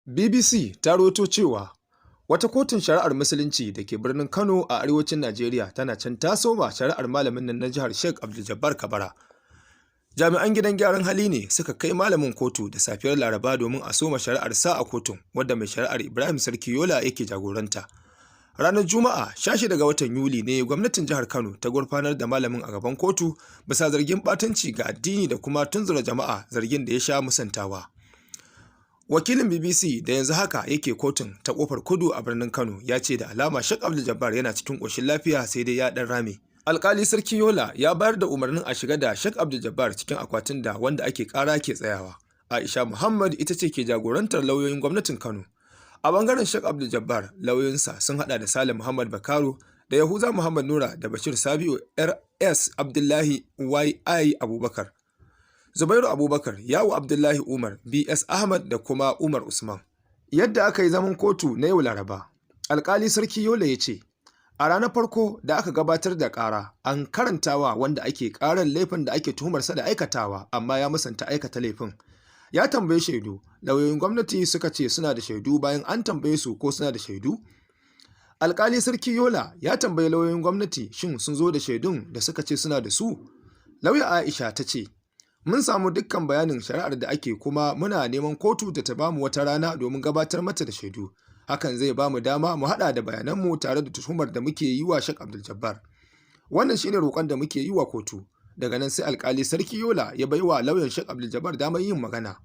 BBC ta rawaito cewa wata kotun shari'ar Musulunci da ke birnin Kano a arewacin Najeriya tana can ta soma shari'ar malamin nan na jihar Sheikh Abdul Kabara. Jami'an gidan gyaran hali ne suka kai malamin kotu da safiyar Laraba domin a soma shari'ar sa a kotun, wadda mai shari'ar Ibrahim Sarki Yola yake jagoranta. Ranar Juma'a 16 ga watan Yuli ne gwamnatin jihar Kano ta gurfanar da malamin a gaban kotu bisa zargin ɓatanci ga addini da kuma tunzura jama'a, zargin da ya sha musantawa. Wakilin BBC da yanzu haka yake kotun ta Kofar Kudu a birnin Kano ya ce da alama Sheikh Abdul Jabbar yana cikin ƙoshin lafiya, sai dai ya ɗan rame. Alkali Sarki Yola ya bayar da umarnin a shiga da Sheikh Abdul Jabbar cikin akwatin da wanda ake ƙara ke tsayawa. Aisha Muhammad ita ce ke jagorantar lauyoyin gwamnatin Kano. A bangaren Sheikh Abdul Jabbar, lauyoyinsa sun hada da Salim Muhammad Bakaro da Yahuza Muhammad Nura da Bashir Sabiu RS Abdullahi YI Abubakar, Zubairu Abubakar, Yawu Abdullahi Umar, BS Ahmad da kuma Umar Usman. Yadda aka yi zaman kotu na yau Laraba, Alkali Sarki Yola ya ce, a ranar farko da aka gabatar da ƙara, an karantawa wanda ake ƙarar laifin da ake tuhumarsa da aikatawa, amma ya musanta aikata laifin. Ya tambayi shaidu, lauyoyin gwamnati suka ce suna da shaidu bayan an tambaye su ko suna da shaidu. Alkali Sarki Yola ya tambayi lauyoyin gwamnati shin sun zo da shaidun da suka ce suna da su. Lauya Aisha ta ce, "Mun samu dukkan bayanin shari'ar da ake, kuma muna neman kotu da ta bamu wata rana domin gabatar mata da shaidu. Hakan zai bamu dama mu haɗa da bayananmu tare da tuhumar da muke yi wa Sheikh Abdul Jabbar. Wannan shine roƙon da muke yi wa kotu." Daga nan sai Alkali Sarki Yola ya bai wa lauyan Sheikh Abdul Jabbar damar yin magana.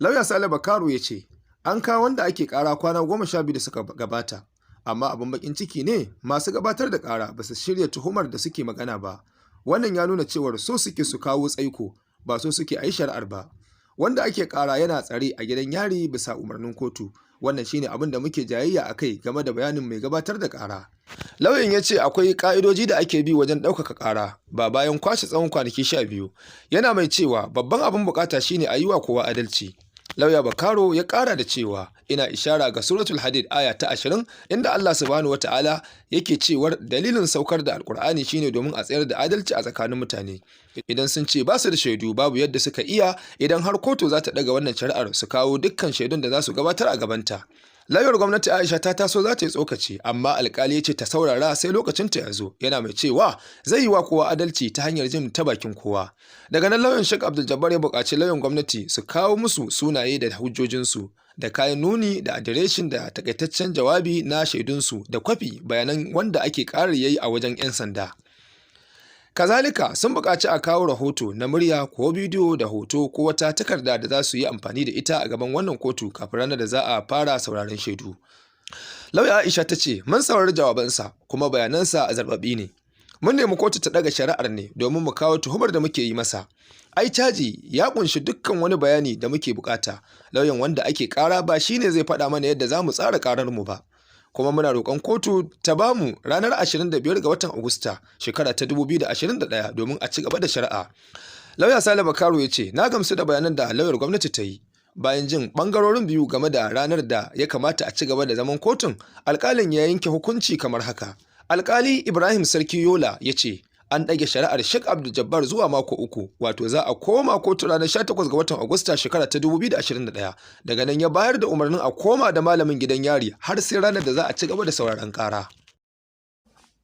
Lauya Sale Bakaro ya ce, "An kawo wanda ake ƙara kwana 12 da suka gabata, amma abin bakin ciki ne masu gabatar da ƙara ba su shirya tuhumar da suke magana ba. Wannan ya nuna cewar so suke su kawo tsaiko, ba so suke a yi shari'ar ba. Wanda ake ƙara yana tsare a gidan yari bisa umarnin kotu. Wannan shine abin da muke jayayya a kai game da bayanin mai gabatar da ƙara." Lauyan ya ce akwai ƙa'idoji da ake bi wajen ɗaukaka ƙara ba bayan kwashe tsawon kwanaki 12. Yana mai cewa babban abin bukata shine a yi wa kowa adalci. Lauya Bakaro ya ƙara da cewa, "Ina ishara ga Suratul Hadid aya ta 20, inda Allah Subhanahu wata'ala yake cewar dalilin saukar da Alkur'ani shine domin a tsayar da adalci a tsakanin mutane. Idan sun ce ba su da shaidu, babu yadda suka iya. Idan har kotu za ta ɗaga wannan shari'ar, su kawo dukkan shaidun da za su gabatar a gabanta." Lauyar gwamnati Aisha ta taso za ta yi tsokaci, amma alkali ya ce ta saurara sai lokacin ta ya zo, yana mai cewa zai yi wa kowa adalci ta hanyar jin ta bakin kowa. Daga nan lauyan Sheikh Abdul Jabbar ya buƙaci lauyan gwamnati su kawo musu sunaye da hujjojinsu da kayan nuni da adireshin da takaitaccen jawabi na shaidunsu da kwafi bayanan wanda ake ƙarar yayi a wajen 'yan sanda. Kazalika sun buƙaci a kawo rahoto na murya ko bidiyo da hoto ko wata takarda da za su yi amfani da ita a gaban wannan kotu kafin ranar da za a fara sauraron shaidu. Lauya Aisha ta ce, "Mun saurari jawabansa, kuma bayanansa a zarbabi ne. Mun nemi kotu ta ɗaga shari'ar ne domin mu kawo tuhumar da muke yi masa. Ai caji ya kunshi dukkan wani bayani da muke bukata. Lauyan wanda ake kara ba shine zai faɗa mana yadda za mu tsara karar mu ba. Kuma muna roƙon kotu ta bamu ranar 25 ga watan Agusta shekara ta 2021 domin a ci gaba da shari'a." Lauya Sale Bakaro ya ce, "Na gamsu da bayanan da lauyar gwamnati ta yi." Bayan jin bangarorin biyu game da ranar da ya kamata a ci gaba da zaman kotun, alkalin ya yanke hukunci kamar haka. Alkali Ibrahim Sarki Yola ya ce an ɗage shari'ar Sheikh Abdul Jabbar zuwa mako 3, wato za a koma kotu ranar 18 ga watan Agusta shekara ta 2021. Daga nan ya bayar da umarnin a koma da malamin gidan yari har sai ranar da za a ci gaba da sauraron ƙara.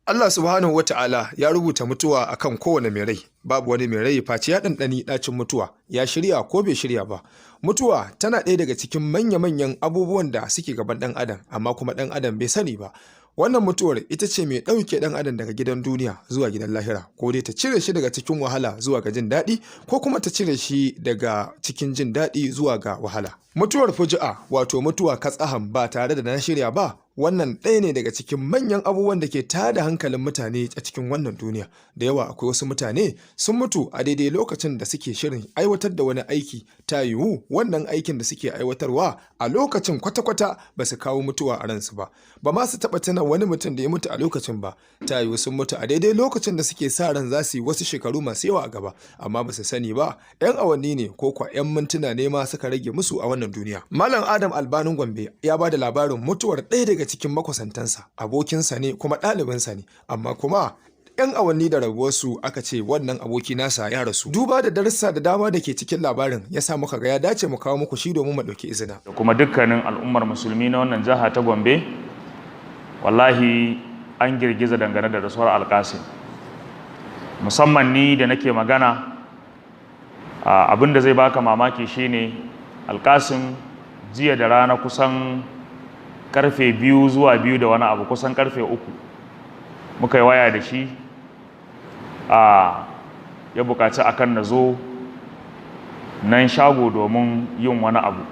Allah Subhanahu wa Ta'ala ya rubuta mutuwa akan kowane mai rai. Babu wani mai rai face ya ɗanɗani ɗacin mutuwa, ya shirya ko bai shirya ba. Mutuwa tana ɗaya daga cikin manya-manyan abubuwan da suke gaban ɗan adam, amma kuma ɗan adam bai sani ba. Wannan mutuwar ita ce mai ɗauke ɗan adam daga gidan duniya zuwa gidan lahira, ko dai ta cire shi daga cikin wahala zuwa ga jin daɗi, ko kuma ta cire shi daga cikin jin daɗi zuwa ga wahala. Mutuwar fuji'a, wato mutuwa katsahan ba tare da na shirya ba, wannan ɗaya ne daga cikin manyan abubuwan da ke tada hankalin mutane a cikin wannan duniya. Da yawa akwai wasu mutane sun mutu a daidai lokacin da suke shirin aiwatar da wani aiki. Ta yiwu wannan aikin da suke aiwatarwa a lokacin kwata-kwata ba su kawo mutuwa a ransu ba, ba ma su taɓa tuna wani mutum da ya mutu a lokacin ba. Ta yiwu sun mutu a daidai lokacin da suke sa ran za su yi wasu shekaru masu yawa a gaba, amma ba su sani ba 'yan awanni ne ko kwa 'yan mintuna ne ma suka rage musu a wannan duniya. Malam Adam Albanin Gombe ya ba da labarin mutuwar ɗaya daga cikin makusantansa, abokinsa ne kuma ɗalibinsa ne, amma kuma 'Yan awanni da rabuwarsu aka ce wannan aboki nasa ya rasu. Duba da darussa da dama da ke cikin labarin ya sa muka ga ya dace mu kawo muku shi domin mu ɗauki izina. Da kuma dukkanin al'ummar musulmi na wannan jiha ta Gombe, wallahi an girgiza dangane da rasuwar Alkasim. Musamman ni da nake magana, abin da zai baka mamaki shine Alkasim jiya da rana kusan karfe 2 zuwa 2 da wani abu, kusan karfe 3 muka yi waya da shi. Ya bukaci akan na zo nan shago domin yin wani abu.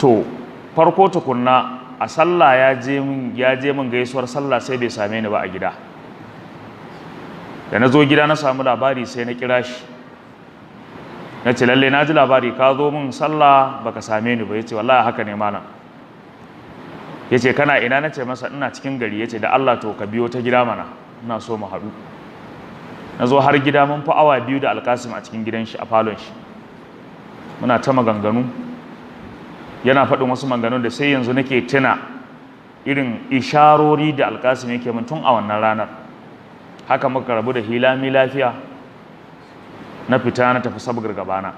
To farko tukunna a sallah ya je min gaisuwar sallah sai bai same ni ba a gida. Da na zo gida na samu labari sai na kira shi, na ce lalle na ji labari ka zo min sallah baka same ni ba. Ya ce wallahi haka ne malam. Ya ce kana ina? Na ce masa ina cikin gari. Ya ce da Allah to ka biyo ta gida mana, ina so mu haɗu. Na zo har gida mun fi awa 2 da Alkasim a cikin gidan shi, a falon shi. Muna ta maganganu, yana faɗin wasu maganganu da sai yanzu nake tuna irin isharori da Alkasim yake min tun a wannan ranar. Haka muka rabu da hilami lafiya, na fita na tafi sabgar gabana.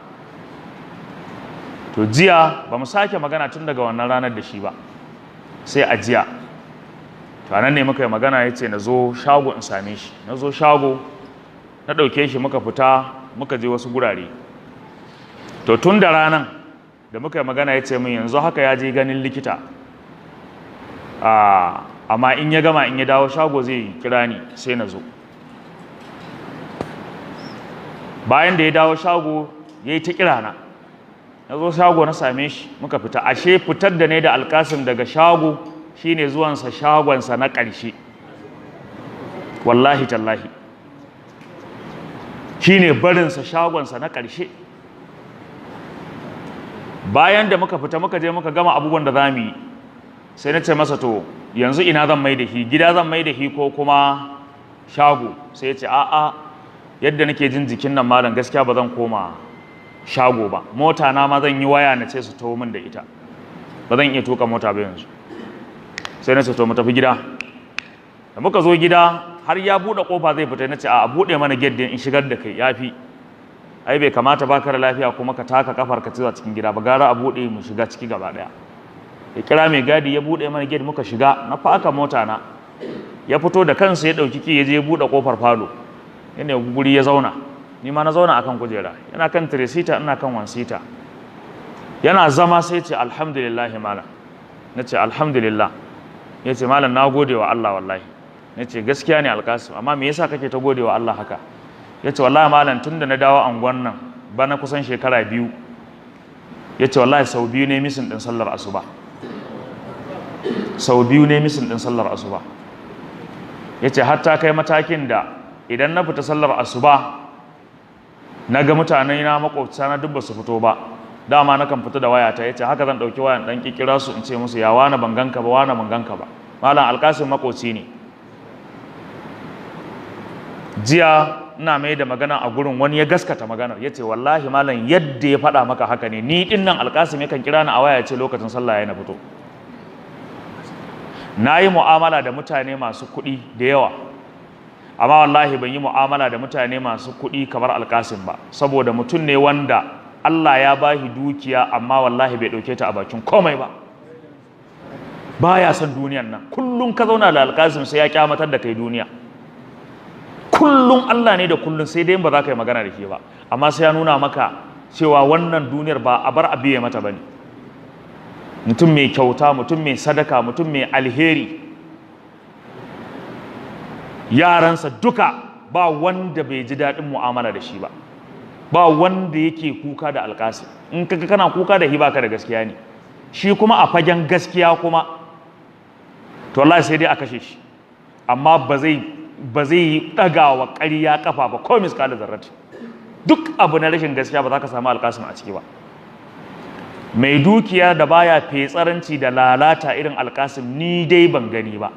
To jiya ba mu sake magana tun daga wannan ranar da shi ba sai a jiya. To anan ne muka yi magana, ya ce na zo shago in same shi. Na zo shago na ɗauke shi muka fita muka je wasu gurare. To tun da ranan da muka yi magana ya ce min yanzu haka ya je ganin likita, amma in ya gama in ya dawo shago zai kira ni sai na zo. Bayan da ya dawo shago ya yi ta kira na. Na zo shago na same shi muka fita. Ashe fitar da ne da Alkasim daga shago shine zuwansa shagonsa na ƙarshe. Wallahi tallahi shine barinsa shagonsa na ƙarshe. Bayan da muka fita muka je muka gama abubuwan da za mu yi, sai na ce masa to yanzu ina zan mai da shi, gida zan mai da shi ko kuma shago? Sai ya ce a'a, yadda nake jin jikin nan malam gaskiya ba zan koma shago ba, mota na ma zan yi waya na ce su taho min da ita, ba zan iya tuka mota ba yanzu. Sai na ce to mu tafi gida. Da muka zo gida har ya buɗe ƙofa zai fita, na ce a buɗe mana gate din in shigar da kai yafi, ai bai kamata baka da lafiya kuma ka taka kafar ka zuwa cikin gida ba, gara a buɗe mu shiga ciki gaba ɗaya. Ya kira mai gadi ya buɗe mana gate muka shiga, na faka mota na, ya fito da kansa ya ɗauki ki ya je buɗe ƙofar falo, yana guri ya zauna, ni ma na zauna akan kujera, yana kan tiresita ina kan wansita. Yana zama sai ce alhamdulillah malam. Na ce alhamdulillah. Ya ce malam na gode wa Allah wallahi. Na ce gaskiya ne Alkasim, amma me yasa kake ta gode wa Allah haka? Ya ce wallahi malam tun da na dawo anguwan nan bana kusan shekara 2, ya ce wallahi sau 2 ne misin ɗin sallar asuba. Sau 2 ne misin ɗin sallar asuba. Ya ce hatta kai matakin da idan na fita sallar asuba na ga mutane na makwabta na duk ba su fito ba, dama na kan fita da wayata. Ya ce haka zan ɗauki wayan ɗan kikira su in ce musu ya wane ban ganka ba, wane ban ganka ba. Malam Alkasim makoci ne. Jiya ina mai da magana a gurin wani ya gaskata maganar, ya ce wallahi malam yadda ya faɗa maka haka ne, ni ɗin nan Alkasim yakan kira ni a waya ce lokacin sallah ya na fito. Na yi mu'amala da mutane masu kuɗi da yawa, amma wallahi ban yi mu'amala da mutane masu kuɗi kamar Alkasim ba, saboda mutum ne wanda Allah ya bashi dukiya amma wallahi bai ɗauke ta a bakin komai ba. Baya son duniyan nan. Kullum ka zauna da Alkasim sai ya kyamatar da kai duniya. Kullum Allah ne da kullum, sai dai ba za ka yi magana da ke ba, amma sai ya nuna maka cewa wannan duniyar ba a bar a biye mata bane. Mutum mai kyauta, mutum mai sadaka, mutum mai alheri. Yaransa duka ba wanda bai ji daɗin mu'amala da shi ba, ba wanda yake kuka da Alkasim. In kaga kana kuka da shi baka da gaskiya ne. Shi kuma a fagen gaskiya kuma to wallahi sai dai a kashe shi, amma ba zai yi ɗagawa ƙarya kafa ba ko miskala zarrati. Duk abu na rashin gaskiya ba za ka samu Alkasim a ciki ba. Mai dukiya da baya fetsaranci da lalata irin Alkasim ni dai ban gani ba.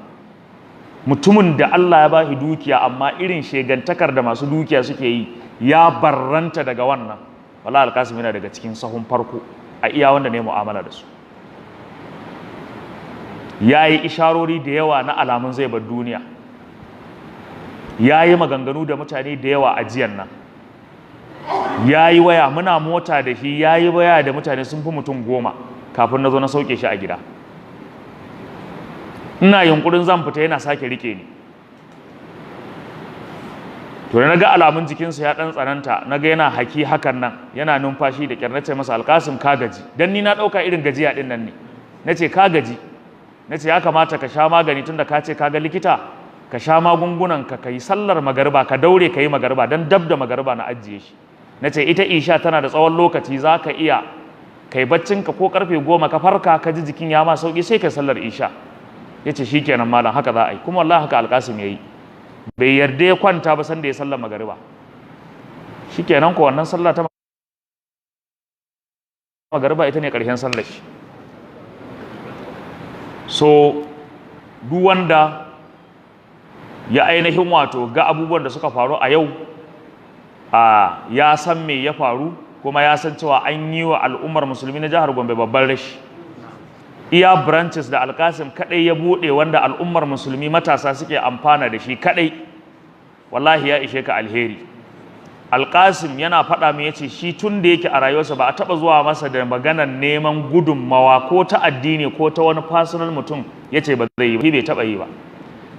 Mutumin da Allah ya bashi dukiya amma irin shegantakar da masu dukiya suke yi ya barranta daga wannan. Wallahi Alkasim yana daga cikin sahun farko a iya wanda ne mu'amala da su. Ya yi isharori da yawa na alamun zai bar duniya. Ya yi maganganu da mutane da yawa a jiyan nan, ya yi waya, muna mota da shi, ya yi waya da mutane sun fi mutum 10 kafin na zo na sauke shi a gida. Ina yunkurin zan fita yana sake rike ni. To na ga alamun jikinsa ya dan tsananta, na ga yana haki hakan nan, yana numfashi da kyar. Nace masa, Alkasim, ka gaji? Dan ni na dauka irin gajiya din nan ne. Nace, ka gaji. Nace, ya kamata ka sha magani, tunda ka ce ka ga likita, ka sha magungunan ka, kai sallar magariba, ka daure ka yi magariba, dan dab da magariba na ajiye shi. Nace, ita isha tana da tsawon lokaci, za ka iya kai baccinka ko karfe 10 ka farka ka ji jikin ya ma sauki, sai kai sallar isha. Yace, shikenan malam, haka za a yi. Kuma wallahi haka Alkasim yayi, bai yarda ya kwanta ba sanda ya sallar magariba. Shikenan ko wannan sallah ta magariba ita ne ƙarshen sallar shi. So duk wanda ya ainihin wato ga abubuwan da suka faru a yau, a ya san me ya faru, kuma ya san cewa an yi wa al'ummar musulmi na jihar Gombe babban rashi. Iya branches da Alkasim kadai ya bude wanda al'ummar musulmi matasa suke amfana da shi kadai, wallahi ya ishe ka alheri. Alkasim yana faɗa min, yace shi tun da yake a rayuwarsa ba a taɓa zuwa masa da maganar neman gudunmawa ko ta addini ko ta wani personal mutum yace ba zai yi ba, bai taɓa yi ba.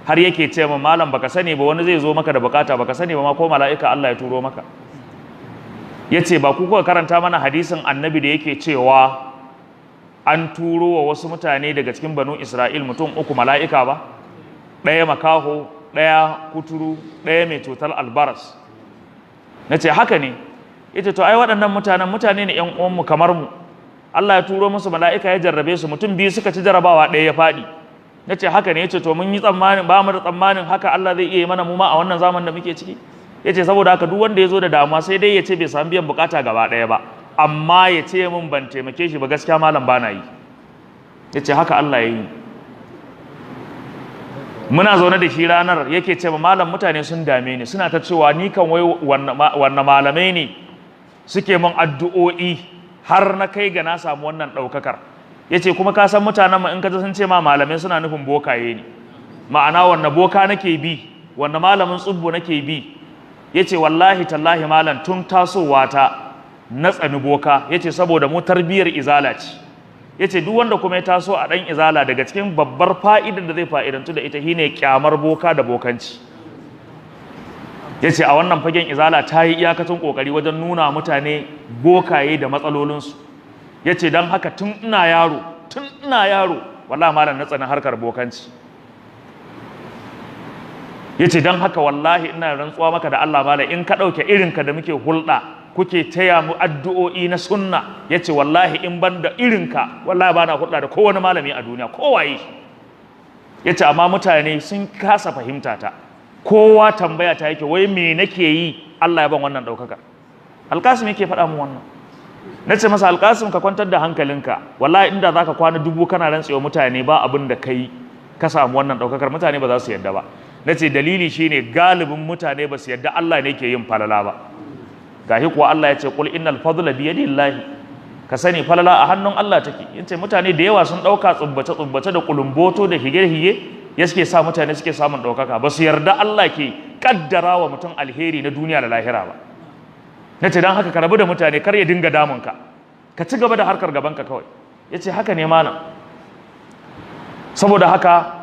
Har yake ce min, malam, baka sani ba, wani zai zo maka da bukata, baka sani ba ma ko mala'ika Allah ya turo maka. Yace, ba ku kuka karanta mana hadisin annabi da yake cewa an turo wa wasu mutane daga cikin Banu Isra'il mutum 3 mala'ika ba, ɗaya makaho, ɗaya kuturu, ɗaya mai cutar albaras? Na ce, haka ne. Yace, to ai waɗannan mutanen mutane ne ‘yan uwanmu kamar mu, Allah ya turo musu mala'ika ya jarrabe su, mutum 2 suka ci jarabawa, ɗaya ya faɗi. Na ce, haka ne. Yace, to mun yi tsammanin, ba mu da tsammanin haka Allah zai iya yi mana mu ma a wannan zamanin da muke ciki? Yace, saboda haka duk wanda ya zo da damuwa, sai dai ya ce bai samu biyan bukata gaba ɗaya ba, amma ya ce min ban taimake shi ba, gaskiya malam ba na yi. Ya ce, haka Allah ya yi. Muna zaune da shi ranar yake ce, malam, mutane sun dame ni, suna ta cewa ni kan wai wanne malamai ne suke min addu'o'i har na kai ga na samu wannan ɗaukakar. Ya ce, kuma ka san mutanen mu, in ka ji sun ce ma malamai, suna nufin bokaye ne, ma'ana wanne boka nake bi, wanne malamin tsubbu nake bi. Ya ce, wallahi tallahi malam, tun tasowa ta na tsani boka. Ya ce, saboda mu tarbiyyar izala ce. Ya ce, duk wanda kuma ya taso a ɗan izala, daga cikin babbar fa'idar da zai fa'idantu da ita shine kyamar boka da bokanci. Ya ce, a wannan fagen izala ta yi iyakacin ƙoƙari wajen nuna mutane bokaye da matsalolinsu. Ya ce, don haka tun ina yaro, tun ina yaro, wallahi malam, na tsani harkar bokanci. Ya ce, don haka wallahi ina rantsuwa maka da Allah malam, in ka ɗauke irinka da muke hulɗa, kuke taya mu addu'o'i na sunna, ya ce, wallahi in ban da irinka, wallahi ba na hulɗa da kowane malami a duniya kowaye. Ya ce, amma mutane sun kasa fahimta ta, kowa tambaya ta yake, wai me nake yi Allah ya ban wannan ɗaukaka? Alkasim yake faɗa mu wannan. Na ce masa, Alkasim, ka kwantar da hankalinka, wallahi inda za ka kwana 1000 kana rantsewa mutane ba abin da kai ka samu wannan ɗaukakar, mutane ba za su yarda ba. Na ce, dalili shine galibin mutane ba su yarda Allah ne ke yin falala ba. Gashi kuwa Allah ya ce, qul innal fadla bi yadillahi, ka sani falala a hannun Allah take. Yace, mutane da yawa sun dauka tsubbace tsubbace da kulumboto da hige hige ya suke sa mutane suke samun daukaka, ba su yarda Allah ke kaddara wa mutum alheri na duniya da lahira ba. Nace, dan haka ka rabu da mutane, kar ya dinga damun ka, ka ci gaba da harkar gaban ka kawai. Yace, haka ne malam. Saboda haka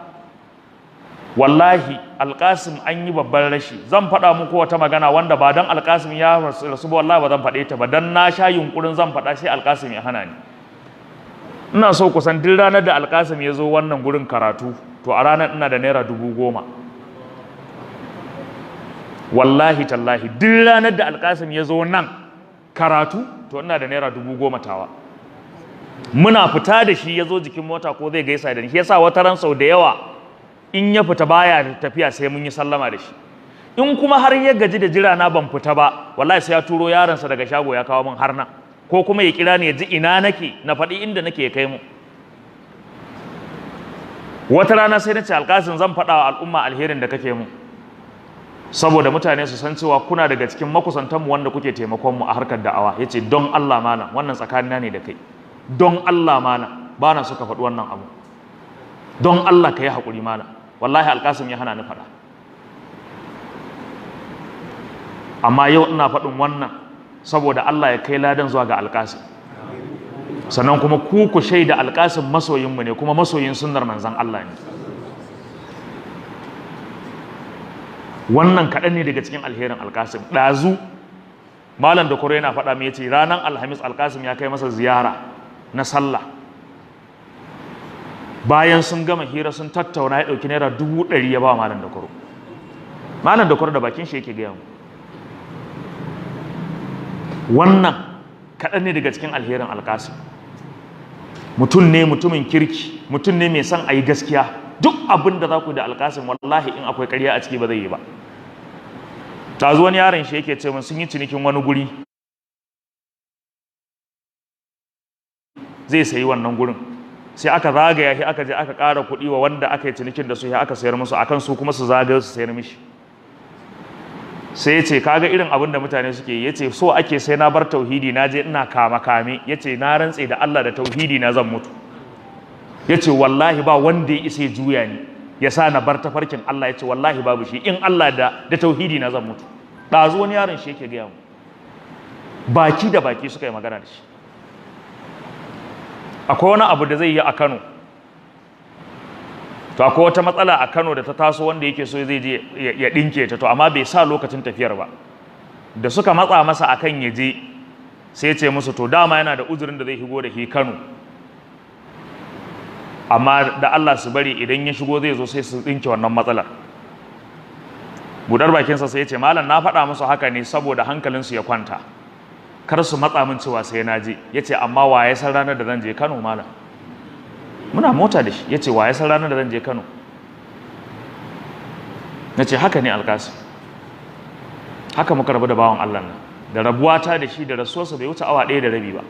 wallahi Alkasim an yi babban rashi. Zan faɗa muku wata magana wanda ba dan Alkasim ya rasu ba, wallahi ba zan faɗe ta ba, dan na sha yunkurin zan faɗa sai Alkasim ya hana ni. Ina so ku san duk ranar da Alkasim ya zo wannan gurin karatu, to a ranar ina da naira 10,000. Wallahi tallahi, duk ranar da Alkasim ya zo nan karatu, to ina da naira 10,000 tawa. Muna fita da shi, ya zo jikin mota ko zai gaisa da ni, shi yasa wata ran sau da yawa in ya fita baya tafiya sai mun yi sallama da shi. In kuma har ya gaji da jira na ban fita ba, wallahi sai ya turo yaronsa daga shago ya kawo min har nan, ko kuma ya kira ni ya ji ina nake, na faɗi inda nake ya kai mu. Wata rana sai na ce, Alkasim, zan faɗa wa al'umma alherin da kake mu, saboda mutane su san cewa kuna daga cikin makusantanmu wanda kuke taimakon mu a harkar da'awa. Yace, don Allah malam, wannan tsakanina ne da kai, don Allah malam, ba na so ka faɗi wannan abu, don Allah ka yi haƙuri malam. Wallahi Alkasim ya hana ni faɗa. Amma yau ina faɗin wannan saboda Allah ya kai ladan zuwa ga Alƙasim. Sannan kuma ku shaida Alƙasim masoyinmu ne kuma masoyin sunnar manzon Allah ne. Wannan kaɗan ne daga cikin alherin Alƙasim. Ɗazu Malam da Koro yana faɗa mai, yace ranar Alhamis Alƙasim ya kai masa ziyara na sallah. Bayan sun gama hira sun tattauna, ya ɗauki ₦100,000 ya ba Malam da Koro. Malam da Koro da bakin shi yake gaya mu. Wannan kaɗan ne daga cikin alherin Alƙasim. Mutum ne mutumin kirki, mutum ne mai son a yi gaskiya. Duk abin da za ku da Alƙasim, wallahi in akwai ƙarya a ciki ba zai yi ba. Tazu wani yaron shi yake ce mun sun yi cinikin wani guri, zai sayi wannan gurin. Sai aka zagaya shi, aka je aka ƙara kuɗi wa wanda aka yi cinikin da su, aka sayar musu akan su kuma su zagayo su sayar mishi. Sai ya ce kaga irin abin da mutane suke yi, ya ce so ake sai na bar tauhidi na je ina kama kame. Ya ce na rantse da Allah da tauhidi na zan mutu. Ya ce wallahi ba wanda ya isa ya juya ni ya sa na bar tafarkin Allah. Ya ce wallahi babu shi, in Allah da tauhidi na zan mutu. Ɗazu wani yaron shi yake gaya mu, baki da baki suka yi magana da shi. Akwai wani abu da zai yi a Kano, to akwai wata matsala a Kano da ta taso wanda yake so zai je ya ɗinke ta, to amma bai sa lokacin tafiyar ba. Da suka matsa masa akan ya je, sai ce musu to dama yana da uzurin da zai shigo da shi Kano, amma da Allah su bari idan ya shigo zai zo sai su ɗinke wannan matsalar. Budar bakinsa sai ya ce malam na faɗa musu haka ne saboda hankalinsu ya kwanta, kar su matsa min cewa sai na je. Ya ce amma wa ya san ranar da zan je Kano malam? Muna mota da shi, ya ce wa ya san ranar da zan je Kano? Na ce haka ne Alƙasim, haka muka rabu da bawan Allah nan. Da rabuwata da shi da rasuwarsa bai wuce awa 1.5 ba.